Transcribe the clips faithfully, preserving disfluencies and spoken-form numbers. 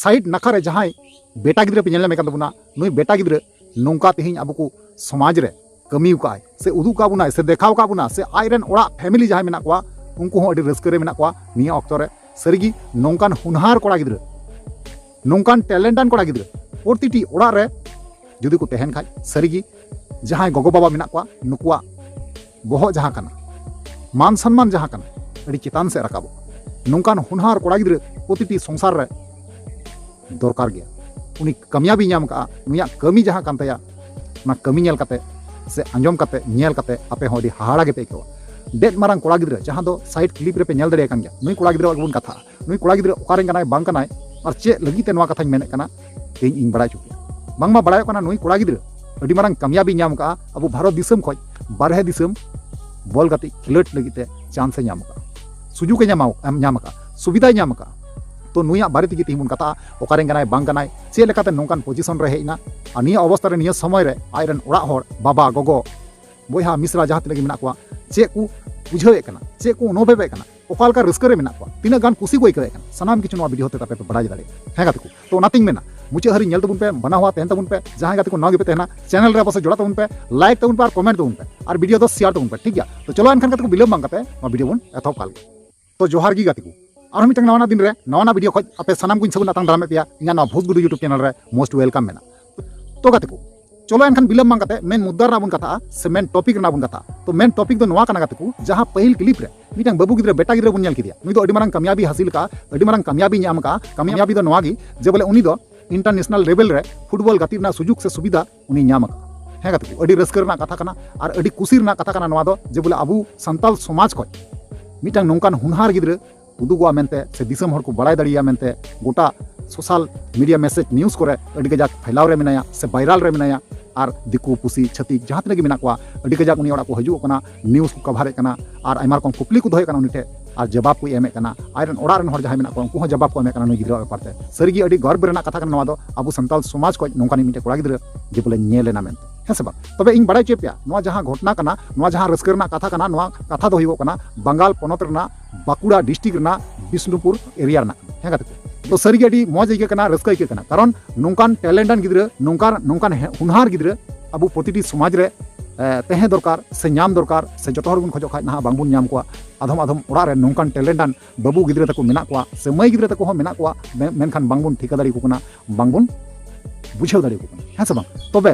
Side ᱱᱟᱠᱷᱟ ᱨᱮ ᱡᱟᱦᱟᱸᱭ ᱵᱮᱴᱟ ᱜᱤᱫᱽᱨᱟᱹ ᱯᱮ ᱧᱮᱞ ᱧᱟᱢᱮ ᱠᱟᱱ ᱛᱟᱵᱚᱱᱟ, ᱱᱩᱭ ᱵᱮᱴᱟ ᱜᱤᱫᱽᱨᱟᱹ ᱱᱚᱝᱠᱟ ᱛᱮᱦᱮᱧ ᱟᱵᱚ ᱠᱚ ᱥᱚᱢᱟᱡᱽ ᱨᱮ ᱠᱟᱹᱢᱤ ᱟᱠᱟᱫᱼᱟᱭ, ᱥᱮ ᱩᱫᱩᱜ ᱟᱠᱟᱫ ᱵᱚᱱᱟᱭ, ᱥᱮ ᱫᱮᱠᱷᱟᱣ ᱟᱠᱟᱫ ᱵᱚᱱᱟ, ᱥᱮ ᱟᱡ ᱨᱮᱱ ᱚᱲᱟᱜ ᱯᱷᱮᱢᱤᱞᱤ ᱡᱟᱦᱟᱸᱭ ᱢᱮᱱᱟᱜ ᱠᱚᱣᱟ, ᱩᱱᱠᱩ ᱦᱚᱸ ᱟᱹᱰᱤ ᱨᱟᱹᱥᱠᱟᱹ ᱨᱮ ᱢᱮᱱᱟᱜ ᱠᱚᱣᱟ ᱱᱤᱭᱟᱹ ᱚᱠᱛᱚ ᱨᱮ᱾ ᱥᱟᱹᱨᱤᱜᱮ ᱱᱚᱝᱠᱟᱱ ᱦᱩᱱᱦᱟᱨ ᱠᱚᱲᱟ ᱜᱤᱫᱽᱨᱟᱹ, ᱱᱚᱝᱠᱟᱱ ᱴᱮᱞᱮᱱᱴᱟᱱ ᱠᱚᱲᱟ ᱜᱤᱫᱽᱨᱟᱹ ᱯᱨᱚᱛᱤᱴᱤ ᱚᱲᱟᱜ ᱨᱮ ᱡᱩᱫᱤ ᱠᱚ ᱛᱟᱦᱮᱱ ᱠᱷᱟᱡ, ᱥᱟᱹᱨᱤᱜᱮ ᱡᱟᱦᱟᱸᱭ ᱜᱚᱜᱚ ᱵᱟᱵᱟ ᱢᱮᱱᱟᱜ ᱠᱚᱣᱟ, ᱱᱩᱠᱩᱣᱟᱜ ᱵᱚᱦᱚᱜ ᱡᱟᱦᱟᱸ ᱠᱟᱱᱟ, ᱢᱟᱱ ᱥᱚᱱᱢᱟᱱ ᱡᱟᱦᱟᱸ ᱠᱟᱱᱟ, ᱟᱹᱰᱤ ᱪᱮᱛᱟᱱ ᱥᱮᱫ ᱨᱟᱠᱟᱵᱚᱜ᱾ ᱱᱚᱝᱠᱟᱱ ᱦᱩᱱᱦᱟᱨ ᱠᱚᱲᱟ ᱜᱤᱫᱽᱨᱟᱹ ᱯᱨᱚᱛᱤᱴᱤ ᱥᱚᱝᱥᱟᱨ ᱨᱮ ᱫᱚᱨᱠᱟᱨ ᱜᱮᱭᱟ᱾ ᱩᱱᱤ ᱠᱟᱢᱭᱟᱵᱤ ᱧᱟᱢ ᱠᱟᱜᱼᱟ, ᱱᱩᱭᱟᱜ ᱠᱟᱹᱢᱤ ᱡᱟᱦᱟᱸ ᱠᱟᱱ ᱛᱟᱭᱟ, ᱚᱱᱟ ᱠᱟᱹᱢᱤ ᱧᱮᱞ ᱠᱟᱛᱮ ᱥᱮ ᱟᱸᱡᱚᱢ ᱠᱟᱛᱮ, ᱧᱮᱞ ᱠᱟᱛᱮ ᱟᱯᱮ ᱦᱚᱸ ᱟᱹᱰᱤ ᱦᱟᱦᱟᱲᱟ ᱜᱮᱯᱮ ᱟᱹᱭᱠᱟᱹᱣᱟ᱾ ᱫᱮᱫ ᱢᱟᱨᱟᱝ ᱠᱚᱲᱟ ᱜᱤᱫᱽᱨᱟᱹ ᱡᱟᱦᱟᱸ ᱫᱚ ᱥᱟᱭᱤᱰ ᱠᱞᱤᱯ ᱨᱮᱯᱮ ᱧᱮᱞ ᱫᱟᱲᱮᱭᱟᱜ ᱠᱟᱱ ᱜᱮᱭᱟ, ᱱᱩᱭ ᱠᱚᱲᱟ ᱜᱤᱫᱽᱨᱟᱹᱣᱟᱜ ᱜᱮᱵᱚᱱ ᱠᱟᱛᱷᱟᱜᱼᱟ᱾ ᱱᱩᱭ ᱠᱚᱲᱟ ᱜᱤᱫᱽᱨᱟᱹ ᱚᱠᱟᱨᱮᱱ ᱠᱟᱱᱟᱭ, ᱵᱟᱝ ᱠᱟᱱᱟᱭ, ᱟᱨ ᱪᱮᱫ ᱞᱟᱹᱜᱤᱫ ᱛᱮ ᱱᱚᱣᱟ ᱠᱟᱛᱷᱟᱧ ᱢᱮᱱᱮᱫ ᱠᱟᱱᱟ, ᱛᱮᱦᱮᱧ ᱤᱧ ᱵᱟᱲᱟᱭ ᱦᱚᱪᱚ ᱯᱮᱭᱟ᱾ ᱵᱟᱝᱢᱟ ᱵᱟᱲᱟᱭᱚᱜ ᱠᱟᱱᱟ, ᱱᱩᱭ ᱠᱚᱲᱟ ᱜᱤᱫᱽᱨᱟᱹ ᱟᱹᱰᱤ ᱢᱟᱨᱟᱝ ᱠᱟᱢᱭᱟᱵᱤ ᱧᱟᱢ ᱠᱟᱜᱼᱟ᱾ ᱟᱵᱚ ᱵᱷᱟᱨᱚᱛ ᱫᱤᱥᱚᱢ ᱠᱷᱚᱱ ᱵᱟᱨᱦᱮ ᱫᱤᱥᱚᱢ ᱵᱚᱞ ᱜᱟᱛᱮᱜ ᱠᱷᱮᱞᱳᱰ ᱞᱟᱹᱜᱤᱫ ᱛᱮ ᱪᱟᱱᱥ ᱮ ᱧᱟᱢ ᱠᱟᱜᱼᱟ, ᱥᱩᱡᱳᱜᱽ ᱮ ᱧᱟᱢ ᱧᱟᱢ ᱠᱟᱜᱼᱟ, ᱥᱩᱵᱤᱫᱷᱟᱭ ᱧᱟᱢ ᱠᱟᱜᱼᱟ᱾ ᱛᱚ ᱱᱩᱭᱟᱜ ᱵᱟᱨᱮ ᱛᱮᱜᱮ ᱛᱮᱦᱮᱧ ᱵᱚᱱ ᱠᱟᱛᱷᱟᱜᱼᱟ, ᱚᱠᱟᱨᱮᱱ ᱠᱟᱱᱟᱭ, ᱵᱟᱝ ᱠᱟᱱᱟᱭ, ᱪᱮᱫ ᱞᱮᱠᱟᱛᱮ ᱱᱚᱝᱠᱟᱱ ᱯᱚᱡᱤᱥᱚᱱ ᱨᱮ ᱦᱮᱡ ᱮᱱᱟ, ᱟᱨ ᱱᱤᱭᱟᱹ ᱚᱵᱚᱥᱛᱟ ᱨᱮ, ᱱᱤᱭᱟᱹ ᱥᱚᱢᱚᱭ ᱨᱮ ᱟᱡᱨᱮᱱ ᱚᱲᱟᱜ ᱦᱚᱲ, ᱵᱟᱵᱟ, ᱜᱚᱜᱚ, ᱵᱚᱭᱦᱟ, ᱢᱤᱥᱨᱟ ᱡᱟᱦᱟᱸ ᱛᱤᱱᱟᱹᱜ ᱜᱮ ᱢᱮᱱᱟᱜ ᱠᱚᱣᱟ, ᱪᱮᱫ ᱠᱚ ᱵᱩᱡᱷᱟᱹᱣᱮᱫ ᱠᱟᱱᱟ, ᱪᱮᱫ ᱠᱚ ᱚᱱᱩᱵᱷᱚᱵᱮᱫ ᱠᱟᱱᱟ, ᱚᱠᱟ ᱞᱮᱠᱟ ᱨᱟᱹᱥᱠᱟᱹ ᱨᱮ ᱢᱮᱱᱟᱜ ᱠᱚᱣᱟ, ᱛᱤᱱᱟᱹᱜ ᱜᱟᱱ ᱠᱩᱥᱤ ᱠᱚ ᱟᱹᱭᱠᱟᱹᱣᱮᱫ ᱠᱟᱱᱟ, ᱥᱟᱱᱟᱢ ᱠᱤᱪᱷᱩ ᱱᱚᱣᱟ ᱵᱷᱤᱰᱤᱭᱳ ᱦᱚᱛᱮ ᱛᱮ ᱟᱯᱮ ᱯᱮ ᱵᱟᱲᱟᱭ ᱫᱟᱲᱮᱭᱟᱜᱼᱟ᱾ ᱦᱮᱸ ᱜᱟᱛᱮ ᱠᱚ, ᱛᱚ ᱚᱱᱟᱛᱤᱧ ᱢᱮᱱᱟ, ᱢᱩᱪᱟᱹᱫ ᱦᱟᱹᱨᱤᱡ ᱧᱮᱞ ᱛᱟᱵᱚᱱ ᱯᱮ, ᱵᱟᱱᱟ ᱦᱚᱲ ᱛᱟᱦᱮᱱ ᱛᱟᱵᱚᱱ ᱯᱮ, ᱡᱟᱦᱟᱸᱭ ᱜᱟᱛᱮ ᱠᱚ ᱱᱟᱣᱟ ᱜᱮᱯᱮ ᱛᱟᱦᱮᱱᱟ, ᱪᱮᱱᱮᱞ ᱨᱮ ᱟᱵᱚ ᱥᱮ ᱡᱚᱲᱟᱣ ᱛᱟᱵᱚᱱ ᱯᱮ, ᱞᱟᱭᱤᱠ ᱛᱟᱵᱚᱱ ᱯᱮ ᱟᱨ ᱠᱚᱢᱮᱱᱴ ᱛᱟᱵᱚᱱ ᱯᱮ, ᱟᱨ ᱵᱷᱤᱰᱤᱭᱳ ᱫᱚ ᱥᱮᱭᱟᱨ ᱛᱟᱵᱚᱱ ᱯᱮ, ᱴᱷᱤᱠ ᱜᱮᱭᱟ? ᱛᱚ ᱪᱚᱞᱚ ᱮᱱᱠᱷᱟᱱ ᱜᱟᱛᱮ ᱠᱚ, ᱵᱤᱞᱚᱢ ᱵᱟᱝ ᱠᱟᱛᱮ ᱱᱚᱣᱟ ᱵᱷᱤᱰᱤᱭᱳ ᱵᱚᱱ ᱮᱛᱚᱦᱚᱵ ᱠᱟᱜ ᱞᱮᱜᱮ᱾ ᱛᱚ ᱡᱚᱦᱟᱨ ᱜᱮ ᱜᱟᱛᱮ ᱠᱚ, ᱟᱨᱦᱚᱸ ᱢᱤᱫᱴᱟᱝ ᱱᱟᱣᱟᱱᱟᱜ ᱫᱤᱱ ᱨᱮ ᱱᱟᱣᱟᱱᱟᱜ ᱵᱷᱤᱰᱤᱭᱳ ᱠᱷᱚᱡ ᱟᱯᱮ ᱥᱟᱱᱟᱢ ᱠᱚᱧ ᱥᱟᱹᱜᱩᱱ ᱟᱛᱟᱝ ᱫᱟᱨᱟᱢᱮᱫ ᱯᱮᱭᱟ ᱤᱧᱟᱹᱜ ᱱᱚᱣᱟ ᱵᱷᱩᱛ ᱜᱩᱰᱩ YouTube ᱪᱮᱱᱮᱞ ᱨᱮ most welcome ᱢᱮᱱᱟᱜᱼᱟ᱾ ᱛᱚ ᱜᱟᱛᱮ ᱠᱚ, ᱪᱚᱞᱚ ᱮᱱᱠᱷᱟᱱ ᱵᱤᱞᱚᱢ ᱵᱟᱝ ᱠᱟᱛᱮ ᱢᱮᱱ ᱢᱩᱫᱽᱫᱟ ᱨᱮᱱᱟᱜ ᱵᱚᱱ ᱠᱟᱛᱷᱟᱜᱼᱟ, ᱥᱮ ᱢᱮᱱ ᱴᱚᱯᱤᱠ ᱨᱮᱱᱟᱜ ᱵᱚᱱ ᱠᱟᱛᱷᱟᱜᱼᱟ᱾ ᱛᱚ ᱢᱮᱱ ᱴᱚᱯᱤᱠ ᱫᱚ ᱱᱚᱣᱟ ᱠᱟᱱᱟ ᱜᱟᱛᱮ ᱠᱚ, ᱡᱟᱦᱟᱸ ᱯᱟᱹᱦᱤᱞ ᱠᱞᱤᱯ ᱨᱮ ᱢᱤᱫᱴᱟᱝ ᱵᱟᱹᱵᱩ ᱜᱤᱫᱽᱨᱟᱹ, ᱵᱮᱴᱟ ᱜᱤᱫᱽᱨᱟᱹ ᱵᱚᱱ ᱧᱮᱞ ᱠᱮᱫᱮᱭᱟ, ᱱᱩᱭ ᱫᱚ ᱟᱹᱰᱤ ᱢᱟᱨᱟᱝ ᱠᱟᱢᱭᱟᱵᱤ ᱦᱟᱥᱤᱞ ᱠᱟᱜᱼᱟ, ᱟᱹᱰᱤ ᱢᱟᱨᱟᱝ ᱠᱟᱢᱭᱟᱵᱤ ᱧᱟᱢ ᱠᱟᱜᱼᱟ᱾ ᱠᱟᱢᱭᱟᱵᱤ ᱫᱚ ᱱᱚᱣᱟ ᱜᱮ ᱡᱮ ᱵᱚᱞᱮ ᱩᱱᱤ ᱫᱚ ᱤᱱᱴᱟᱨᱱᱮᱥᱱᱟᱞ ᱞᱮᱵᱮᱞ ᱨᱮ ᱯᱷᱩᱴᱵᱚᱞ ᱜᱟᱛᱮᱜ ᱨᱮᱱᱟᱜ ᱥᱩᱡᱳᱜᱽ ᱥᱮ ᱥᱩᱵᱤᱫᱷᱟ ᱩᱱᱤ ᱧᱟᱢ ᱟᱠᱟᱫᱼᱟ᱾ ᱦᱮᱸ ᱜᱟᱛᱮ ᱠᱚ, ᱟᱹᱰᱤ ᱨᱟᱹᱥᱠᱟᱹ ᱨᱮᱱᱟᱜ ᱠᱟᱛᱷᱟ ᱠᱟᱱᱟ ᱟᱨ ᱟᱹᱰᱤ ᱠᱩᱥᱤ ᱨᱮᱱᱟᱜ ᱠᱟᱛᱷᱟ ᱠᱟᱱᱟ ᱱᱚᱣᱟ ᱫᱚ, ᱡᱮ ᱵᱚᱞᱮ ᱟᱵᱚ ᱥᱟᱱᱛᱟᱞ ᱥᱚᱢᱟᱡᱽ ᱠᱷᱚᱱ ᱢᱤᱫᱴᱟᱝ ᱱᱚᱝᱠᱟᱱ ᱦᱩᱱᱦᱟᱨ ᱜᱤᱫᱽᱨᱟᱹ ᱩᱫᱩᱜᱚᱜᱼᱟ ᱢᱮᱱᱛᱮ ᱥᱮ ᱫᱤᱥᱚᱢ ᱦᱚᱲ ᱠᱚ ᱵᱟᱲᱟᱭ ᱫᱟᱲᱮᱭᱟᱜᱼᱟ ᱢᱮᱱᱛᱮ ᱜᱚᱴᱟ ᱥᱳᱥᱟᱞ ᱢᱤᱰᱤᱭᱟ ᱢᱮᱥᱮᱡᱽ ᱱᱤᱭᱩᱡᱽ ᱠᱚᱨᱮ ᱟᱹᱰᱤ ᱠᱟᱡᱟᱠ ᱯᱷᱟᱭᱞᱟᱣ ᱨᱮ ᱢᱮᱱᱟᱭᱟ ᱥᱮ ᱵᱷᱟᱭᱨᱟᱞ ᱨᱮ ᱢᱮᱱᱟᱭᱟ᱾ ᱟᱨ ᱫᱤᱠᱩ ᱯᱩᱥᱤ ᱪᱷᱟᱹᱛᱤᱠ ᱡᱟᱦᱟᱸ ᱛᱤᱱᱟᱹᱜ ᱜᱮ ᱢᱮᱱᱟᱜ ᱠᱚᱣᱟ, ᱟᱹᱰᱤ ᱠᱟᱡᱟᱠ ᱩᱱᱤ ᱚᱲᱟᱜ ᱠᱚ ᱦᱤᱡᱩᱜ ᱠᱟᱱᱟ, ᱱᱤᱭᱩᱡᱽ ᱠᱚ ᱠᱟᱵᱷᱟᱨᱮᱫ ᱠᱟᱱᱟ ᱟᱨ ᱟᱭᱢᱟ ᱨᱚᱠᱚᱢ ᱠᱩᱠᱞᱤ ᱠᱚ ᱫᱚᱦᱚᱭᱮᱫ ᱠᱟᱱᱟ ᱩᱱᱤ ᱴᱷᱮᱱ ᱟᱨ ᱡᱚᱵᱟᱵ ᱠᱚ ᱮᱢᱮᱫ ᱠᱟᱱᱟ᱾ ᱟᱡ ᱨᱮᱱ ᱚᱲᱟᱜ ᱨᱮᱱ ᱦᱚᱲ ᱡᱟᱦᱟᱸᱭ ᱢᱮᱱᱟᱜ ᱠᱚᱣᱟ ᱩᱱᱠᱩ ᱦᱚᱸ ᱡᱚᱵᱟᱵ ᱠᱚ ᱮᱢᱮᱫ ᱠᱟᱱᱟ ᱱᱩᱭ ᱜᱤᱫᱽᱨᱟᱹ ᱵᱮᱯᱟᱨ ᱛᱮ᱾ ᱥᱟᱹᱨᱤᱜᱮ ᱟᱹᱰᱤ ᱜᱚᱨᱵ ᱨᱮᱱᱟᱜ ᱠᱟᱛᱷᱟ ᱠᱟᱱᱟ ᱱᱚᱣᱟ ᱫᱚ, ᱟᱵᱚ ᱥᱟᱱᱛᱟᱲ ᱥᱚᱢᱟᱡᱽ ᱠᱷᱚᱱ ᱱᱚᱝᱠᱟᱱᱤᱡ ᱢᱤᱫᱴᱮᱱ ᱠᱚᱲᱟ ᱜᱤᱫᱽᱨᱟᱹ ᱡᱮ ᱵᱚᱞᱮ ᱧᱮᱞ ᱮᱱᱟ ᱢᱮᱱᱛᱮ, ᱦᱮᱸ ᱥᱮ ᱵᱟᱝ? ᱛᱚᱵᱮ ᱤᱧ ᱵᱟᱲᱟᱭ ᱦᱚᱪᱚᱭᱮᱫ ᱯᱮᱭᱟ, ᱱᱚᱣᱟ ᱡᱟᱦᱟᱸ ᱜᱷᱚᱴᱚᱱᱟ ᱠᱟᱱᱟ, ᱱᱚᱣᱟ ᱡᱟᱦᱟᱸ ᱨᱟᱹᱥᱠᱟᱹ ᱨᱮᱱᱟᱜ ᱠᱟᱛᱷᱟ ᱠᱟᱱᱟ, ᱱᱚᱣᱟ ᱠᱟᱛᱷᱟ ᱫᱚ ᱦᱩᱭᱩᱜ ᱠᱟᱱᱟ ᱵᱟᱝᱜᱟᱞ ᱯᱚᱱᱚᱛ ᱨᱮᱱᱟᱜ ᱵᱟᱸᱠᱩᱲᱟ ᱰᱤᱥᱴᱨᱤᱠᱴ ᱨᱮᱱᱟᱜ ᱵᱤᱥᱱᱩᱯᱩᱨ ᱮᱨᱤᱭᱟ ᱨᱮᱱᱟᱜ ᱠᱟᱱᱟ᱾ ᱦᱮᱸ ᱜᱟᱛᱮ ᱠᱚ, ᱛᱚ ᱥᱟᱹᱨᱤᱜᱮ ᱟᱹᱰᱤ ᱢᱚᱡᱽ ᱟᱹᱭᱠᱟᱹᱜ ᱠᱟᱱᱟ, ᱨᱟᱹᱥᱠᱟᱹ ᱟᱹᱭᱠᱟᱹᱜ ᱠᱟᱱᱟ, ᱠᱟᱨᱚᱱ ᱱᱚᱝᱠᱟᱱ ᱴᱮᱞᱮᱱᱴᱟᱱ ᱜᱤᱫᱽᱨᱟᱹ, ᱱᱚᱝᱠᱟᱱ ᱱᱚᱝᱠᱟᱱ ᱦᱮ- ᱦᱩᱱᱦᱟᱨ ᱜᱤᱫᱽᱨᱟᱹ ᱟᱵᱚ ᱯᱨᱚᱛᱤᱴᱤ ᱥᱚᱢᱟᱡᱽ ᱨᱮ ᱮ, ᱛᱟᱦᱮᱸ ᱫᱚᱨᱠᱟᱨ ᱥᱮ ᱧᱟᱢ ᱫᱚᱨᱠᱟᱨ ᱥᱮ ᱡᱚᱛᱚ ᱦᱚᱲ ᱵᱚᱱ ᱠᱷᱚᱡᱚᱜ ᱠᱷᱟᱡ ᱱᱟᱦᱟᱜ ᱵᱟᱝᱵᱚᱱ ᱧᱟᱢ ᱠᱚᱣᱟ᱾ ᱟᱫᱷᱚᱢ ᱟᱫᱷᱚᱢ ᱚᱲᱟᱜ ᱨᱮ ᱱᱚᱝᱠᱟᱱ ᱴᱮᱞᱮᱱᱴᱟᱱ ᱵᱟᱹᱵᱩ ᱜᱤᱫᱽᱨᱟᱹ ᱛᱟᱠᱚ ᱢᱮᱱᱟᱜ ᱠᱚᱣᱟ ᱥᱮ ᱢᱟᱹᱭ ᱜᱤᱫᱽᱨᱟᱹ ᱛᱟᱠᱚ ᱦᱚᱸ ᱢᱮᱱᱟᱜ ᱠᱚᱣᱟ, ᱢᱮ- ᱢᱮᱱᱠᱷᱟᱱ ᱵᱟᱝᱵᱚᱱ ᱴᱷᱤᱠᱟᱹ ᱫᱟᱲᱮᱭᱟᱠᱚ ᱠᱟᱱᱟ, ᱵᱟᱝᱵᱚᱱ ᱵᱩᱡᱷᱟᱹᱣ ᱫᱟᱲᱮᱭᱟᱠᱚ ᱠᱟᱱᱟ, ᱦᱮᱸ ᱥᱮ ᱵᱟᱝ? ᱛᱚᱵᱮ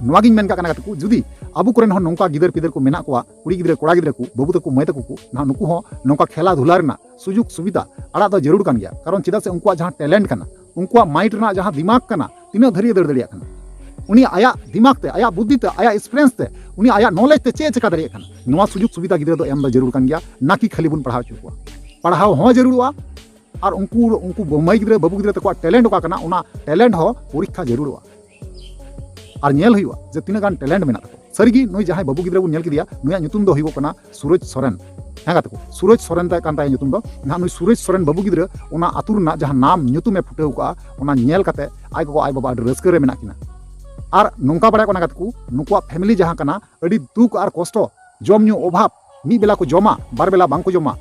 ᱱᱚᱣᱟᱜᱤᱧ ᱢᱮᱱ ᱠᱟᱜ ᱠᱟᱱᱟ ᱜᱟᱛᱮ ᱠᱚ, ᱡᱩᱫᱤ ᱟᱵᱚ ᱠᱚᱨᱮᱱ ᱦᱚᱸ ᱱᱚᱝᱠᱟ ᱜᱤᱫᱟᱹᱨ ᱯᱤᱫᱟᱹᱨ ᱠᱚ ᱢᱮᱱᱟᱜ ᱠᱚᱣᱟ, ᱠᱩᱲᱤ ᱜᱤᱫᱽᱨᱟᱹ ᱠᱚᱲᱟ ᱜᱤᱫᱽᱨᱟᱹ ᱠᱚ, ᱵᱟᱹᱵᱩ ᱛᱟᱠᱚ ᱢᱟᱹᱭ ᱛᱟᱠᱚ ᱠᱚ, ᱱᱟᱦᱟᱜ ᱱᱩᱠᱩ ᱦᱚᱸ ᱱᱚᱝᱠᱟ ᱠᱷᱮᱞᱟ ᱫᱷᱩᱞᱟ ᱨᱮᱱᱟᱜ ᱥᱩᱡᱳᱜᱽ ᱥᱩᱵᱤᱫᱷᱟ ᱟᱲᱟᱜ ᱫᱚ ᱡᱟᱹᱨᱩᱲ ᱠᱟᱱ ᱜᱮᱭᱟ᱾ ᱠᱟᱨᱚᱱ ᱪᱮᱫᱟᱜ ᱥᱮ ᱩᱱᱠᱩᱣᱟᱜ ᱡᱟᱦᱟᱸ ᱴᱮᱞᱮᱱᱴ ᱠᱟᱱᱟ, ᱩᱱᱠᱩᱣᱟᱜ ᱢᱟᱭᱤᱱᱰ ᱨᱮᱱᱟᱜ ᱡᱟᱦᱟᱸ ᱫᱤᱢᱟᱜᱽ ᱠᱟᱱᱟ, ᱛᱤᱱᱟᱹᱜ ᱫᱷᱟᱹᱨᱤᱡ ᱮ ᱫᱟᱹᱲ ᱫᱟᱲᱮᱭᱟᱜ ᱠᱟᱱᱟ, ᱩᱱᱤ ᱟᱭᱟᱜ ᱫᱤᱢᱟᱜᱽ ᱛᱮ, ᱟᱭᱟᱜ ᱵᱩᱫᱽᱫᱷᱤ ᱛᱮ, ᱟᱭᱟᱜ ᱮᱠᱥᱯᱤᱨᱤᱭᱮᱱᱥ ᱛᱮ, ᱩᱱᱤ ᱟᱭᱟᱜ ᱱᱚᱞᱮᱡᱽ ᱛᱮ ᱪᱮᱫ ᱮ ᱪᱮᱠᱟ ᱫᱟᱲᱮᱭᱟᱜ ᱠᱟᱱᱟ, ᱱᱚᱣᱟ ᱥᱩᱡᱳᱜᱽ ᱥᱩᱵᱤᱫᱷᱟ ᱜᱤᱫᱽᱨᱟᱹ ᱫᱚ ᱮᱢ ᱫᱚ ᱡᱟᱹᱨᱩᱲ ᱠᱟᱱ ᱜᱮᱭᱟ, ᱱᱟᱠᱤ ᱠᱷᱟᱹᱞᱤ ᱵᱚᱱ ᱯᱟᱲᱦᱟᱣ ᱦᱚᱪᱚ ᱠᱚᱣᱟ᱾ ᱯᱟᱲᱦᱟᱣ ᱦᱚᱸ ᱡᱟᱹᱨᱩᱲᱚᱜᱼᱟ, ᱟᱨ ᱩᱱᱠᱩ ᱩᱱᱠᱩ ᱢᱟᱹᱭ ᱜᱤᱫᱽᱨᱟᱹ ᱵᱟᱹᱵᱩ ᱜᱤᱫᱽᱨᱟᱹ ᱛᱟᱠᱚᱣᱟᱜ ᱴᱮᱞᱮᱱᱴ ᱚᱠᱟ ᱠᱟᱱᱟ, ᱚᱱᱟ ᱴᱮᱞᱮᱱᱴ ᱦᱚᱸ ᱯᱚᱨᱤᱠᱠᱷᱟ ᱡᱟᱹᱨᱩᱲᱚᱜᱼᱟ ᱟᱨ ᱧᱮᱞ ᱦᱩᱭᱩᱜᱼᱟ ᱡᱮ ᱛᱤᱱᱟᱹᱜ ᱜᱟᱱ ᱴᱮᱞᱮᱱᱴ ᱢᱮᱱᱟᱜ ᱛᱟᱠᱚᱣᱟ᱾ ᱥᱟᱹᱨᱤᱜᱮ ᱱᱩᱭ ᱡᱟᱦᱟᱸᱭ ᱵᱟᱹᱵᱩ ᱜᱤᱫᱽᱨᱟᱹ ᱵᱚᱱ ᱧᱮᱞ ᱠᱮᱫᱮᱭᱟ, ᱱᱩᱭᱟᱜ ᱧᱩᱛᱩᱢ ᱫᱚ ᱦᱩᱭᱩᱜ ᱠᱟᱱᱟ ᱥᱩᱨᱚᱡᱽ ᱥᱚᱨᱮᱱ᱾ ᱦᱮᱸ ᱜᱟᱛᱮ ᱠᱚ, ᱥᱩᱨᱚᱡᱽ ᱥᱚᱨᱮᱱ ᱛᱟᱭ ᱠᱟᱱ ᱛᱟᱭᱟ ᱧᱩᱛᱩᱢ ᱫᱚ᱾ ᱱᱟᱦᱟᱜ ᱱᱩᱭ ᱥᱩᱨᱚᱡᱽ ᱥᱚᱨᱮᱱ ᱵᱟᱹᱵᱩ ᱜᱤᱫᱽᱨᱟᱹ ᱚᱱᱟ ᱟᱹᱛᱩ ᱨᱮᱱᱟᱜ ᱡᱟᱦᱟᱸ ᱱᱟᱢ ᱧᱩᱛᱩᱢ ᱮ ᱯᱷᱩᱴᱟᱹᱣ ᱠᱟᱜᱼᱟ, ᱚᱱᱟ ᱧᱮᱞ ᱠᱟᱛᱮ ᱟᱡ ᱜᱚᱜᱚ ᱟᱡ ᱵᱟᱵᱟ ᱟᱹᱰᱤ ᱨᱟᱹᱥᱠᱟᱹ ᱨᱮ ᱢᱮᱱᱟᱜ ᱠᱤᱱᱟ᱾ ᱟᱨ ᱱᱚᱝᱠᱟ ᱵᱟᱲᱟᱭ ᱠᱟᱱᱟ ᱜᱟᱛᱮ ᱠᱚ, ᱱᱩᱠᱩᱣᱟᱜ ᱯᱷᱮᱢᱮᱞᱤ ᱡᱟᱦᱟᱸ ᱠᱟᱱᱟ, ᱟᱹᱰᱤ ᱫᱩᱠ ᱟᱨ ᱠᱚᱥᱴᱚ, ᱡᱚᱢ ᱧᱩ ᱚᱵᱷᱟᱵ, ᱢᱤᱫ ᱵᱮᱞᱟ ᱠᱚ ᱡᱚᱢᱟ, ᱵᱟᱨ ᱵᱮᱞᱟ ᱵᱟᱝ ᱠᱚ ᱡᱚᱢᱟ,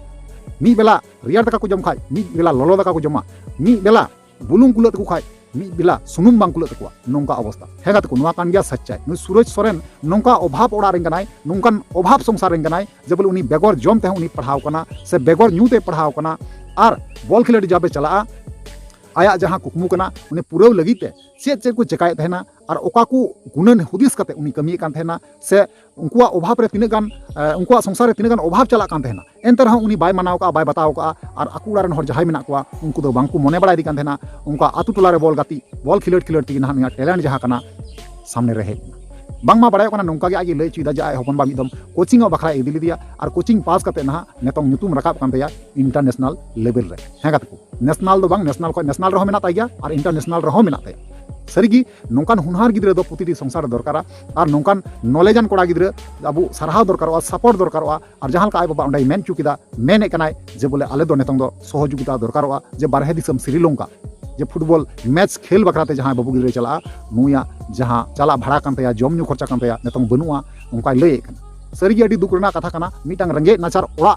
ᱢᱤᱫ ᱵᱮᱞᱟ ᱨᱮᱭᱟᱲ ᱫᱟᱠᱟ ᱠᱚ ᱡᱚᱢ ᱠᱷᱟᱡ, ᱢᱤᱫ ᱵᱮᱞᱟ ᱞᱚᱞᱚ ᱫᱟᱠᱟ ᱠᱚ ᱡᱚᱢᱟ, ᱢᱤᱫ ᱵᱮᱞᱟ ᱵᱩᱞᱩᱝ ᱠᱩᱞᱟᱹᱜ ᱛᱟᱠᱚ ᱠᱷᱟᱡ, ᱢᱤᱫ ᱵᱮᱞᱟ ᱥᱩᱱᱩᱢ ᱵᱟᱝ ᱠᱩᱞᱟᱹᱜ ᱛᱟᱠᱚᱣᱟ, ᱱᱚᱝᱠᱟ ᱚᱵᱚᱥᱛᱟ᱾ ᱦᱮᱸ ᱜᱟᱛᱮ ᱠᱚ, ᱱᱚᱣᱟ ᱠᱟᱱ ᱜᱮᱭᱟ ᱥᱟᱪᱪᱟᱭ᱾ ᱱᱩᱭ ᱥᱩᱨᱚᱡᱽ ᱥᱚᱨᱮᱱ ᱱᱚᱝᱠᱟ ᱚᱵᱷᱟᱵ ᱚᱲᱟᱜ ᱨᱮᱱ ᱠᱟᱱᱟᱭ, ᱱᱚᱝᱠᱟᱱ ᱚᱵᱷᱟᱵ ᱥᱚᱝᱥᱟᱨ ᱨᱮᱱ ᱠᱟᱱᱟᱭ ᱡᱮ ᱵᱚᱞᱮ ᱩᱱᱤ ᱵᱮᱜᱚᱨ ᱡᱚᱢ ᱛᱮᱦᱚᱸ ᱩᱱᱤ ᱯᱟᱲᱦᱟᱣ ᱠᱟᱱᱟ ᱥᱮ ᱵᱮᱜᱚᱨ ᱧᱩ ᱛᱮ ᱯᱟᱲᱦᱟᱣ ᱠᱟᱱᱟ᱾ ᱟᱨ ᱵᱚᱞ ᱠᱷᱮᱞᱳᱰ ᱡᱟᱵᱮ ᱪᱟᱞᱟᱜᱼᱟ, ᱟᱭᱟᱜ ᱡᱟᱦᱟᱸ ᱠᱩᱠᱢᱩ ᱠᱟᱱᱟ ᱩᱱᱤ ᱯᱩᱨᱟᱹᱣ ᱞᱟᱹᱜᱤᱫ ᱛᱮ ᱪᱮᱫ ᱪᱮᱫ ᱠᱚ ᱪᱮᱠᱟᱭᱮᱫ ᱛᱟᱦᱮᱱᱟ ᱟᱨ ᱚᱠᱟ ᱠᱚ ᱜᱩᱱᱟᱹᱱ ᱦᱩᱫᱤᱥ ᱠᱟᱛᱮ ᱩᱱᱤ ᱠᱟᱹᱢᱤᱭᱮᱫ ᱠᱟᱱ ᱛᱟᱦᱮᱱᱟ, ᱥᱮ ᱩᱱᱠᱩᱣᱟᱜ ᱚᱵᱷᱟᱵ ᱨᱮ ᱛᱤᱱᱟᱹᱜ ᱜᱟᱱ, ᱮ, ᱩᱱᱠᱩᱣᱟᱜ ᱥᱚᱝᱥᱟᱨ ᱨᱮ ᱛᱤᱱᱟᱹᱜ ᱜᱟᱱ ᱚᱵᱷᱟᱵ ᱪᱟᱞᱟᱜ ᱠᱟᱱ ᱛᱟᱦᱮᱱᱟ, ᱮᱱᱛᱮ ᱨᱮᱦᱚᱸ ᱩᱱᱤ ᱵᱟᱭ ᱢᱟᱱᱟᱣ ᱠᱟᱜᱼᱟ, ᱵᱟᱭ ᱵᱟᱛᱟᱣ ᱠᱟᱜᱼᱟ᱾ ᱟᱨ ᱟᱠᱚ ᱚᱲᱟᱜ ᱨᱮᱱ ᱦᱚᱲ ᱡᱟᱦᱟᱸᱭ ᱢᱮᱱᱟᱜ ᱠᱚᱣᱟ, ᱩᱱᱠᱩ ᱫᱚ ᱵᱟᱝᱠᱚ ᱢᱚᱱᱮ ᱵᱟᱲᱟᱭᱮᱫᱮ ᱠᱟᱱ ᱛᱟᱦᱮᱱᱟ᱾ ᱚᱱᱠᱟ ᱟᱛᱳ ᱴᱚᱞᱟ ᱨᱮ ᱵᱚᱞ ᱜᱟᱛᱮᱜ, ᱵᱚᱞ ᱠᱷᱮᱞᱳᱰ ᱠᱷᱮᱞᱳᱰ ᱛᱮᱜᱮ ᱱᱟᱦᱟᱜ ᱱᱩᱭᱟᱜ ᱴᱮᱞᱮᱱᱴ ᱡᱟᱦᱟᱸ ᱠᱟᱱᱟ, ᱥᱟᱢᱱᱮ ᱨᱮ ᱦᱮᱡ ᱮᱱᱟ᱾ ᱵᱟᱝᱢᱟ ᱵᱟᱲᱟᱭᱚᱜ ᱠᱟᱱᱟ, ᱱᱚᱝᱠᱟ ᱜᱮ ᱟᱡ ᱮ ᱞᱟᱹᱭ ᱦᱚᱪᱚᱭᱮᱫᱟ ᱡᱮ ᱟᱡ ᱦᱚᱯᱚᱱ ᱵᱟ ᱢᱤᱫ ᱫᱚᱢ ᱠᱳᱪᱤᱝ ᱚᱜ ᱵᱟᱠᱷᱨᱟᱭ ᱤᱫᱤ ᱞᱮᱫᱮᱭᱟ, ᱟᱨ ᱠᱳᱪᱤᱝ ᱯᱟᱥ ᱠᱟᱛᱮ ᱱᱟᱦᱟᱜ ᱱᱤᱛᱚᱝ ᱧᱩᱛᱩᱢ ᱨᱟᱠᱟᱵ ᱠᱟᱱ ᱛᱟᱭᱟ ᱤᱱᱴᱟᱨᱱᱮᱥᱱᱟᱞ ᱞᱮᱵᱮᱞ ᱨᱮ᱾ ᱦᱮᱸ ᱜᱟᱛᱮ ᱠᱚ, ᱱᱮᱥᱱᱟᱞ ᱫᱚ ᱵᱟᱝ, ᱱᱮᱥᱱᱟᱞ ᱠᱷᱚᱱ ᱱᱮᱥᱱᱟᱞ ᱨᱮᱦᱚᱸ ᱢᱮᱱᱟᱜ ᱛᱟᱭ ᱜᱮᱭᱟ ᱟᱨ ᱤᱱᱴᱟᱨᱱᱮᱥᱱᱟᱞ ᱨᱮᱦᱚᱸ ᱢᱮᱱᱟᱜ ᱛᱟᱭᱟ᱾ ᱥᱟᱹᱨᱤᱜᱮ ᱱᱚᱝᱠᱟᱱ ᱦᱩᱱᱦᱟᱨ ᱜᱤᱫᱽᱨᱟᱹ ᱫᱚ ᱯᱨᱚᱛᱤᱴᱤ ᱥᱚᱝᱥᱟᱨ ᱨᱮ ᱫᱚᱨᱠᱟᱨᱟ, ᱟᱨ ᱱᱚᱝᱠᱟᱱ ᱱᱚᱞᱮᱡᱟᱱ ᱠᱚᱲᱟ ᱜᱤᱫᱽᱨᱟᱹ ᱟᱵᱚ ᱥᱟᱨᱦᱟᱣ ᱫᱚᱨᱠᱟᱨᱚᱜᱼᱟ, ᱥᱟᱯᱳᱨᱴ ᱫᱚᱨᱠᱟᱨᱚᱜᱼᱟ᱾ ᱟᱨ ᱡᱟᱦᱟᱸ ᱞᱮᱠᱟ ᱟᱡ ᱵᱟᱵᱟ ᱚᱸᱰᱮᱭ ᱢᱮᱱ ᱦᱚᱪᱚ ᱠᱮᱫᱟ, ᱢᱮᱱᱮᱫ ᱠᱟᱱᱟᱭ ᱡᱮ ᱵᱚᱞᱮ ᱟᱞᱮ ᱫᱚ ᱱᱤᱛᱚᱝ ᱫᱚ ᱥᱚᱦᱚᱡᱳᱜᱤᱛᱟ ᱫᱚᱨᱠᱟᱨᱚᱜᱼᱟ, ᱡᱮ ᱵᱟᱨᱦᱮ ᱫᱤᱥᱚᱢ ᱥᱨᱤᱞᱚᱝᱠᱟ ᱡᱮ ᱯᱷᱩᱴᱵᱚᱞ ᱢᱮᱪ ᱠᱷᱮᱞ ᱵᱟᱠᱷᱨᱟ ᱛᱮ ᱡᱟᱦᱟᱸᱭ ᱵᱟᱹᱵᱩ ᱜᱤᱫᱽᱨᱟᱹᱭ ᱪᱟᱞᱟᱜᱼᱟ, ᱱᱩᱭᱟᱜ ᱡᱟᱦᱟᱸ ᱪᱟᱞᱟᱜ ᱵᱷᱟᱲᱟ ᱠᱟᱱ ᱛᱟᱭᱟ, ᱡᱚᱢ ᱧᱩ ᱠᱷᱚᱨᱪᱟ ᱠᱟᱱ ᱛᱟᱭᱟ, ᱱᱤᱛᱚᱝ ᱵᱟᱹᱱᱩᱜᱼᱟ, ᱚᱱᱠᱟᱭ ᱞᱟᱹᱭᱮᱫ ᱠᱟᱱᱟ᱾ ᱥᱟᱹᱨᱤᱜᱮ ᱟᱹᱰᱤ ᱫᱩᱠ ᱨᱮᱱᱟᱜ ᱠᱟᱛᱷᱟ ᱠᱟᱱᱟ, ᱢᱤᱫᱴᱟᱝ ᱨᱮᱸᱜᱮᱡ ᱱᱟᱪᱟᱨ ᱚᱲᱟᱜ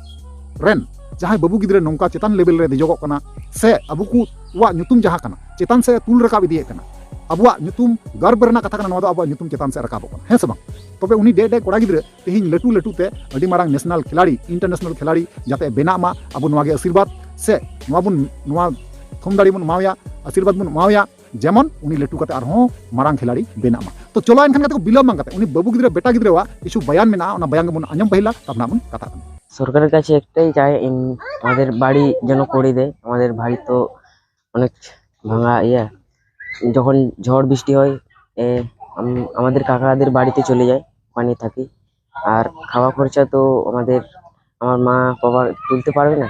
ᱨᱮᱱ ᱡᱟᱦᱟᱸᱭ ᱵᱟᱹᱵᱩ ᱜᱤᱫᱽᱨᱟᱹ ᱱᱚᱝᱠᱟ ᱪᱮᱛᱟᱱ ᱞᱮᱵᱮᱞ ᱨᱮ ᱫᱮᱡᱚᱜᱚᱜ ᱠᱟᱱᱟ, ᱥᱮ ᱟᱵᱚ ᱠᱚᱣᱟᱜ ᱧᱩᱛᱩᱢ ᱡᱟᱦᱟᱸ ᱠᱟᱱᱟ, ᱪᱮᱛᱟᱱ ᱥᱮᱫ ᱮ ᱛᱩᱞ ᱨᱟᱠᱟᱵ ᱤᱫᱤᱭᱮᱫ ᱠᱟᱱᱟ, ᱟᱵᱚᱣᱟᱜ ᱧᱩᱛᱩᱢ, ᱜᱚᱨᱵ ᱨᱮᱱᱟᱜ ᱠᱟᱛᱷᱟ ᱠᱟᱱᱟ, ᱱᱚᱣᱟ ᱫᱚ ᱟᱵᱚᱣᱟᱜ ᱧᱩᱛᱩᱢ ᱪᱮᱛᱟᱱ ᱥᱮᱫ ᱨᱟᱠᱟᱵᱚᱜ ᱠᱟᱱᱟ, ᱦᱮᱸ ᱥᱮ ᱵᱟᱝ? ᱛᱚᱵᱮ ᱩᱱᱤ ᱰᱮᱡ ᱰᱮᱡ ᱠᱚᱲᱟ ᱜᱤᱫᱽᱨᱟᱹ ᱛᱮᱦᱮᱧ ᱞᱟᱹᱴᱩ ᱞᱟᱹᱴᱩ ᱛᱮ ᱟᱹᱰᱤ ᱢᱟᱨᱟᱝ ᱱᱮᱥᱱᱟᱞ ᱠᱷᱤᱞᱟᱲᱤ, ᱤᱱᱴᱟᱨᱱᱮᱥᱱᱟᱞ ᱠᱷᱤᱞᱟᱲᱤ ᱡᱟᱛᱮ ᱵᱮᱱᱟᱜ ᱢᱟ, ᱟᱵᱚ ᱱᱚᱣᱟ ᱜᱮ ᱟᱥᱤᱨᱵᱟᱫᱽ, ᱥᱮ ᱱᱚᱣᱟ ᱵᱚᱱ, ᱱᱚᱣᱟ ᱛᱷᱩᱢ ᱫᱟᱲᱮ ᱵᱚᱱ ᱮᱢᱟᱣᱟᱭᱟ, ᱡᱮᱢᱚᱱ ᱩᱱᱤ ᱞᱟᱹᱴᱩ ᱠᱟᱛᱮ ᱟᱨᱦᱚᱸ ᱢᱟᱨᱟᱝ ᱠᱷᱤᱞᱟᱲᱤ ᱵᱮᱱᱟᱜ ᱢᱟ᱾ ᱛᱚ ᱪᱚᱞᱚ ᱮᱱᱠᱷᱟᱱ ᱜᱟᱛᱮ ᱠᱚ, ᱵᱤᱞᱚᱢ ᱵᱟᱝ ᱠᱟᱛᱮ ᱩᱱᱤ ᱵᱟᱹᱵᱩ ᱜᱤᱫᱽᱨᱟᱹ, ᱵᱮᱴᱟ ᱜᱤᱫᱽᱨᱟᱹᱣᱟᱜ ᱠᱤᱪᱷᱩ ᱵᱟᱭᱟᱱ ᱢᱮᱱᱟᱜᱼᱟ, ᱚᱱᱟ ᱵᱟᱭᱟᱱ ᱜᱮᱵᱚᱱ ᱟᱸᱡᱚᱢ ᱯᱟᱹᱦᱤᱞᱟ, ᱛᱟᱨᱯᱚᱨ ᱱᱟᱜ ᱵᱚᱱ ᱠᱟᱛᱷᱟᱜ ᱠᱟᱱᱟ᱾ ᱥᱚᱨᱠᱟᱨ ᱠᱟᱪᱷᱮ ᱮᱠᱴᱟᱭ চাই, উম, আমাদের বাড়ি যেন করে দেয়। আমাদের বাড়ি তো অনেক ভাঙা ইয়ে, যখন ঝড় বৃষ্টি হয়, এ, আম-, আমাদের কাকাদের বাড়িতে চলে যায়, ওখানে থাকি। আর খাওয়া খরচা তো আমাদের, আমার মা বাবা তুলতে পারবে না,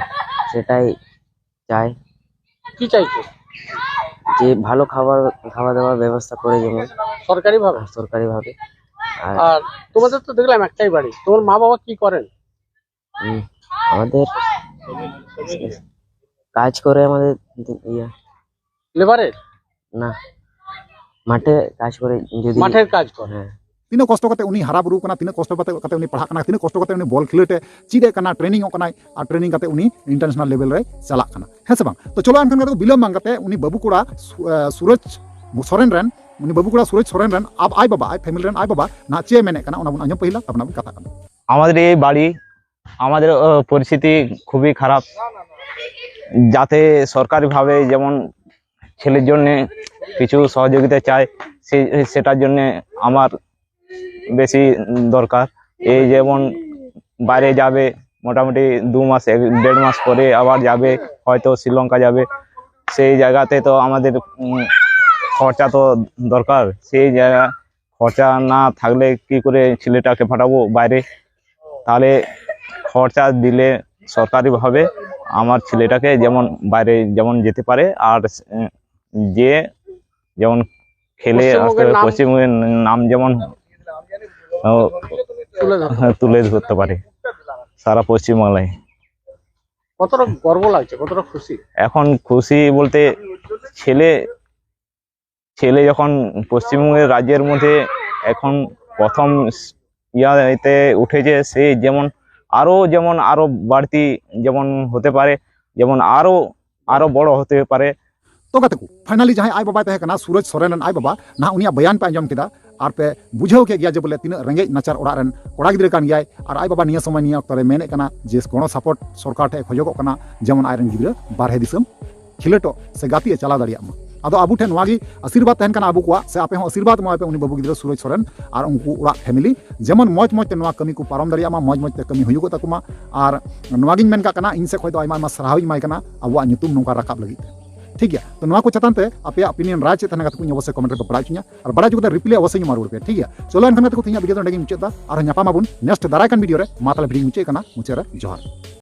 সেটাই চাই। কি চাইছো? যে ভালো খাবার, খাওয়া দাওয়ার ব্যবস্থা করে, যেমন সরকারিভাবে? হ্যাঁ, সরকারিভাবে। আর আর তোমাদের তো দেখলাম একটাই বাড়ি, তোমার মা বাবা কি করেন? উম, আমাদের কাজ করে আমাদের, ইয়ে, লেবারের? না, মাঠে কাজ করে। যদি মাঠের কাজ করে? হ্যাঁ। ᱛᱤᱱᱟᱹᱜ ᱠᱚᱥᱴᱚ ᱠᱟᱛᱮ ᱩᱱᱤ ᱦᱟᱨᱟ ᱵᱩᱨᱩ ᱠᱟᱱᱟ, ᱛᱤᱱᱟᱹᱜ ᱠᱚᱥᱴᱚ ᱠᱟᱛᱮ, ᱠᱟᱛᱮ ᱩᱱᱤ ᱯᱟᱲᱦᱟᱜ ᱠᱟᱱᱟ, ᱛᱤᱱᱟᱹᱜ ᱠᱚᱥᱴᱚ ᱠᱟᱛᱮ ᱩᱱᱤ ᱵᱚᱞ ᱠᱷᱮᱞᱳᱰ ᱮ ᱪᱮᱫ ᱮ ᱠᱟᱱᱟ, ᱴᱨᱮᱱᱤᱝ ᱚᱜ ᱠᱟᱱᱟᱭ, ᱟᱨ ᱴᱨᱮᱱᱤᱝ ᱠᱟᱛᱮ ᱩᱱᱤ ᱤᱱᱴᱟᱨᱱᱮᱥᱱᱟᱞ ᱞᱮᱵᱮᱞ ᱨᱮ ᱪᱟᱞᱟᱜ ᱠᱟᱱᱟ, ᱦᱮᱸ ᱥᱮ ᱵᱟᱝ? ᱛᱚ ᱪᱚᱞᱚ ᱮᱱᱠᱷᱟᱱ ᱜᱟᱛᱮ ᱠᱚ, ᱵᱤᱞᱚᱢ ᱵᱟᱝ ᱠᱟᱛᱮ ᱩᱱᱤ ᱵᱟᱹᱵᱩ ᱠᱚᱲᱟ ᱥᱩ-, ᱮ, ᱥᱩᱨᱚᱡᱽ ᱥᱚᱨᱮᱱ ᱨᱮᱱ, ᱩᱱᱤ ᱵᱟᱹᱵᱩ ᱠᱚᱲᱟ ᱥᱩᱨᱚᱡᱽ ᱥᱚᱨᱮᱱ ᱨᱮᱱ ᱟᱵ-, ᱟᱡ ᱵᱟᱵᱟ, ᱟᱡ ᱯᱷᱮᱢᱤᱞᱤ ᱨᱮᱱ ᱟᱡ ᱵᱟᱵᱟ ᱱᱟᱦᱟᱜ ᱪᱮᱫ ᱮ ᱢᱮᱱᱮᱫ ᱠᱟᱱᱟ, ᱚᱱᱟ ᱵᱚᱱ ᱟᱸᱡᱚᱢ ᱯᱟᱹᱦᱤᱞᱟ, ᱛᱟᱨᱯᱚᱨ ᱱᱟᱜ ᱵᱚᱱ ᱠᱟᱛᱷᱟᱜ ᱠᱟᱱᱟ᱾ আমাদের এই বাড়ি, আমাদের, আহ, পরিস্থিতি খুবই খারাপ। যাতে সরকারিভাবে যেমন ছেলের জন্যে কিছু সহযোগিতা চায়, সেই, সেটার জন্যে আমার বেশি দরকার। এই যেমন বাইরে যাবে, মোটামুটি দু মাস, এক, দেড় মাস পরে আবার যাবে, হয়তো শ্রীলঙ্কা যাবে। সেই জায়গাতে তো আমাদের, উম, খরচা তো দরকার। সেই জায়গা খরচা না থাকলে কি করে ছেলেটাকে পাঠাবো বাইরে? তাহলে খরচা দিলে সরকারিভাবে আমার ছেলেটাকে যেমন বাইরে যেমন যেতে পারে, আর, উম, যে যেমন খেলে পশ্চিমবঙ্গের আসতে নাম পশ্চিমবঙ্গের নাম যেমন, ও, তুলে ধরতে পারে। তুলে ধরতে পারে সারা পশ্চিমবাংলায়। কতটা গর্ব লাগছে, কতটা খুশি? এখন খুশি বলতে ছেলে, ছেলে যখন পশ্চিমবঙ্গের রাজ্যের মধ্যে এখন প্রথম ইয়াতে উঠেছে, সে যেমন ᱟᱨᱚ ᱡᱮᱢᱚᱱ ᱟᱨᱚ ᱵᱟᱹᱲᱛᱤ ᱡᱮᱢᱚᱱ ᱦᱚᱛᱮ ᱯᱟᱨᱮ, ᱡᱮᱢᱚᱱ ᱟᱨᱚ ᱟᱨᱚ ᱵᱚᱲᱚ ᱦᱚᱛᱮ ᱯᱟᱨᱮ᱾ ᱛᱚ ᱜᱟᱛᱮ ᱠᱚ, finally ᱡᱟᱦᱟᱸᱭ ᱟᱡ ᱵᱟᱵᱟᱭ ᱛᱟᱦᱮᱸ ᱠᱟᱱᱟ ᱥᱩᱨᱚᱡᱽ ᱥᱚᱨᱮᱱ ᱨᱮᱱ ᱟᱡ ᱵᱟᱵᱟ, ᱱᱟᱦᱟᱜ ᱩᱱᱤᱭᱟᱜ ᱵᱚᱭᱟᱱ ᱯᱮ ᱟᱸᱡᱚᱢ ᱠᱮᱫᱟ ᱟᱨ ᱯᱮ ᱵᱩᱡᱷᱟᱹᱣ ᱠᱮᱫ ᱜᱮᱭᱟ ᱡᱮ ᱵᱚᱞᱮ ᱛᱤᱱᱟᱹᱜ ᱨᱮᱸᱜᱮᱡ ᱱᱟᱪᱟᱨ ᱚᱲᱟᱜ ᱨᱮᱱ ᱠᱚᱲᱟ ᱜᱤᱫᱽᱨᱟᱹ ᱠᱟᱱ ᱜᱮᱭᱟᱭ᱾ ᱟᱨ ᱟᱡ ᱵᱟᱵᱟ ᱱᱤᱭᱟᱹ ᱥᱚᱢᱚᱭ ᱱᱤᱭᱟᱹ ᱚᱠᱛᱚ ᱨᱮ ᱢᱮᱱᱮᱫ ᱠᱟᱱᱟ ᱡᱮ ᱜᱚᱲᱚ support ᱥᱚᱨᱠᱟᱨ ᱴᱷᱮᱱ ᱠᱷᱚᱡᱚᱜᱚᱜ ᱠᱟᱱᱟ, ᱡᱮᱢᱚᱱ ᱟᱡ ᱨᱮᱱ ᱜᱤᱫᱽᱨᱟᱹ ᱵᱟᱨᱦᱮ ᱫᱤᱥᱚᱢ ᱠᱷᱮᱞᱳᱰᱚᱜ ᱥᱮ ᱜᱟᱛᱮᱜ ᱮ ᱪᱟᱞᱟᱣ ᱫᱟᱲᱮᱭᱟᱜ ᱢᱟ᱾ ᱟᱫᱚ ᱟᱵᱚ ᱴᱷᱮᱱ ᱱᱚᱣᱟ ᱜᱮ ᱟᱥᱤᱨᱵᱟᱫᱽ ᱛᱟᱦᱮᱱ ᱠᱟᱱᱟ ᱟᱵᱚ ᱠᱚᱣᱟᱜ, ᱥᱮ ᱟᱯᱮ ᱦᱚᱸ ᱟᱥᱤᱨᱵᱟᱫᱽ ᱮᱢᱟᱭ ᱯᱮ ᱩᱱᱤ ᱵᱟᱹᱵᱩ ᱜᱤᱫᱽᱨᱟᱹ ᱥᱩᱨᱚᱡᱽ ᱥᱚᱨᱮᱱ ᱟᱨ ᱩᱱᱠᱩ ᱚᱲᱟᱜ family, ᱡᱮᱢᱚᱱ ᱢᱚᱡᱽ ᱢᱚᱡᱽ ᱛᱮ ᱱᱚᱣᱟ ᱠᱟᱹᱢᱤ ᱠᱚ ᱯᱟᱨᱚᱢ ᱫᱟᱲᱮᱭᱟᱜ ᱢᱟ, ᱢᱚᱡᱽ ᱢᱚᱡᱽ ᱛᱮ ᱠᱟᱹᱢᱤ ᱦᱩᱭᱩᱜᱚᱜ ᱛᱟᱠᱚ ᱢᱟ᱾ ᱟᱨ ᱱᱚᱣᱟ ᱜᱤᱧ ᱢᱮᱱ ᱠᱟᱜ ᱠᱟᱱᱟ, ᱤᱧ ᱥᱮᱫ ᱠᱷᱚᱱ ᱫᱚ ᱟᱭᱢᱟ ᱟᱭᱢᱟ ᱥᱟᱨᱦᱟᱣ ᱤᱧ ᱮᱢᱟᱭ ᱠᱟᱱᱟ ᱟᱵᱚᱣᱟᱜ ᱧᱩᱛᱩᱢ ᱱᱚᱝᱠᱟ ᱨᱟᱠᱟᱵ ᱞᱟᱹᱜᱤᱫ ᱛᱮ᱾ ᱴᱷᱤᱠ ᱜᱮᱭᱟ, ᱛᱚ ᱱᱚᱣᱟ ᱠᱚ ᱪᱮᱛᱟᱱ ᱛᱮ ᱟᱯᱮᱭᱟᱜ opinion ᱨᱟᱭ ᱪᱮᱫ ᱛᱟᱦᱮᱱᱟ ᱠᱟᱛᱮ ᱠᱚ ᱤᱧ ᱚᱵᱚᱥᱥᱳᱭ comment ᱨᱮᱯᱮ ᱵᱟᱲᱟᱭ ᱦᱚᱪᱚᱧᱟ, ᱟᱨ ᱵᱟᱲᱟᱭ ᱦᱚᱪᱚ ᱠᱟᱛᱮ reply ᱚᱵᱚᱥᱥᱳᱭ ᱤᱧ ᱮᱢᱟ ᱨᱩᱣᱟᱹᱲ ᱯᱮᱭᱟ᱾ ᱴᱷᱤᱠ ᱜᱮᱭᱟ, ᱪᱚᱞᱚ ᱮᱱᱠᱷᱟᱱ ᱜᱟᱛᱮ ᱠᱚ, ᱛᱮᱦᱮᱧᱟᱜ video ᱫᱚ ᱱᱚᱸᱰᱮ ᱜᱤᱧ ᱢᱩᱪᱟᱹᱫ ᱫᱟ᱾ ᱟᱨᱦᱚᱸ ᱧᱟᱯᱟᱢ ᱟᱵᱚᱱ next ᱫᱟᱨᱟᱭ ᱠᱟᱱ video ᱨᱮ᱾ ᱢᱟ ᱛᱟᱦᱞᱮ video ᱧ ᱢᱩᱪᱟᱹᱫ ᱠᱟᱱᱟ, ᱢᱩᱪᱟᱹᱫ ᱨᱮ ᱡᱚᱦᱟᱨ᱾